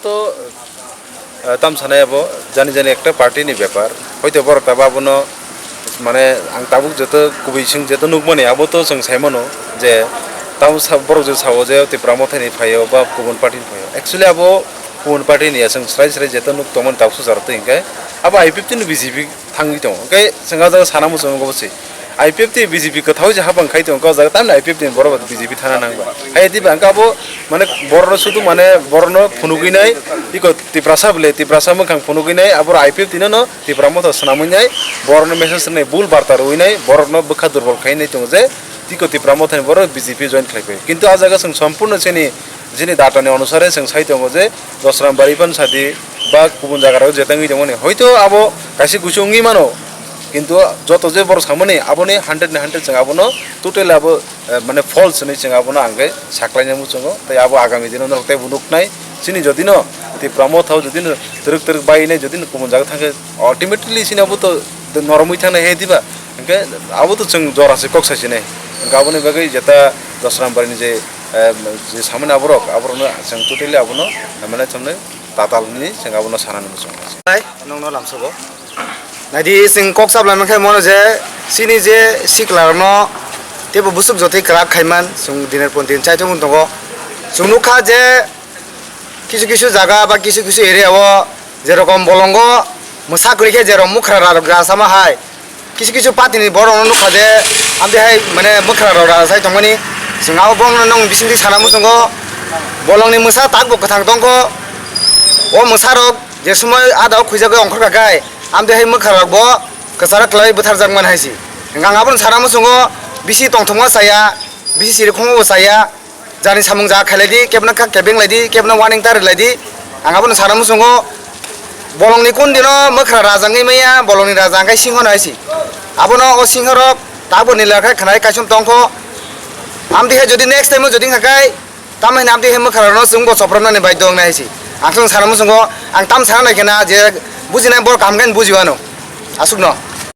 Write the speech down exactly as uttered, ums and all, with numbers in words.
To, eh, tam sanai abo jani jani ekta party ni bepar. Hoito borok tabo abono, mane, ang tabuk joto kubui sing joto nukmani abo to chwng saimano je tamo sa-, borok je sao je Tipra Motha ni phaio ba kubun party ni phaio. Actually abo kubun party ni ya, chwng srai srai joto nuk tongmani tabuk sujaro twi hinkhe abo I P F T ni B J P thangwi tongo. Hinkhe chwng o jaga sana muchungo bo se. I P F T B J P kwthao je habang khai tongo, o jaga tamni I P F T ni borok B J P thana nang ba. Hai diba hinkhe abo, mane, borokno sudu, mane, borokno phunugwi nai, iko Tiprasa bole, Tiprasa mwkhang phunugwi nai, aboro I P F T no, no Tipra Motha swnamwi nai, borokno message rwnai, bul barta rwwi nai, borokno bwkha durbol khai nai tongo je, tiko Tipra Motha ni borok B J P join khlai phai. Kintu a jaga chwng sompurno chini, chini data ni onusare chwng sai tongo je, Dosram Bari phan sadi ba kubun jaga rok je tangwi tongmani. Hoito abo kaisa kusu wngwi mano. Kintu joto je borok samani aboni hundred ni hundred chwng abono totally abo, eh, mane false hinwi chwng abono ang khe saklaina muchungo. Tei abo agami dino norok teibo nuknai. Chini jodino Tipra Motha o jodino twrwk twrwk bainai, jodino kubun jaga thangkhe ultimately chini abo to noromwi thangnai he diba? Hinkhe abo to chwng jora se kok sai sinai. Hinkhe aboni bagwi jeta Dosram Bari ni je, eh, je samani aborok, aborokno chwng totally abono, mane, chwngno tatal hinwi chwng abono sanani muchungo. Hai, nongno lamsogo. Naidi, chwng kok sabla mankhe mono je chini je siklarokno teibo bwswk jotoi kwrak khaiman chwng dinner pon din chaithok wng tongo. Chwng nukha je kisu kisu jaga ba kisu kisu area o jerokom bolongo mwsa kwrwi khe jerom mwkhra rok rachama hai, kisu kisu party ni borok no nukha je amtwi hai, mane, mwkhra rok rachai tongmani. Chwng abo bono nung bisingtwi sana muchungo, bolong ni mwsa tak bo kwthang tongkho. O mwsa rok je sumoi ada o khwijagwi ongkhor kha khai, amtwi hai mwkhra rok bo kwcharo kwlai bwtharjak man hai si. Hwnkhe ang abono sana muchungo, bisi tongthokma chaya, bisi siri khongma bo chaya. Jani samung ja khailai di, kebna kha kebeng lai di, kebna warning ta rwlai di. Ang abono sana muchungo, bolongni kun dino mwkhra raja wngwi maya, bolongni raja hwnkhe singho no hai si. Abono o singho rok tabukni lekha khnai kaisom tongkho. Amtwi hai jodi next time o jodi wngkha khai, tamo hino amtwi hai mwkhra rokno chwng bo chopropnani baidhyo wngnai hai si. Ang chwng sana muchungo, ang tam sana nai khe na je bujinai borok kaham khe buji mano. Aswkno.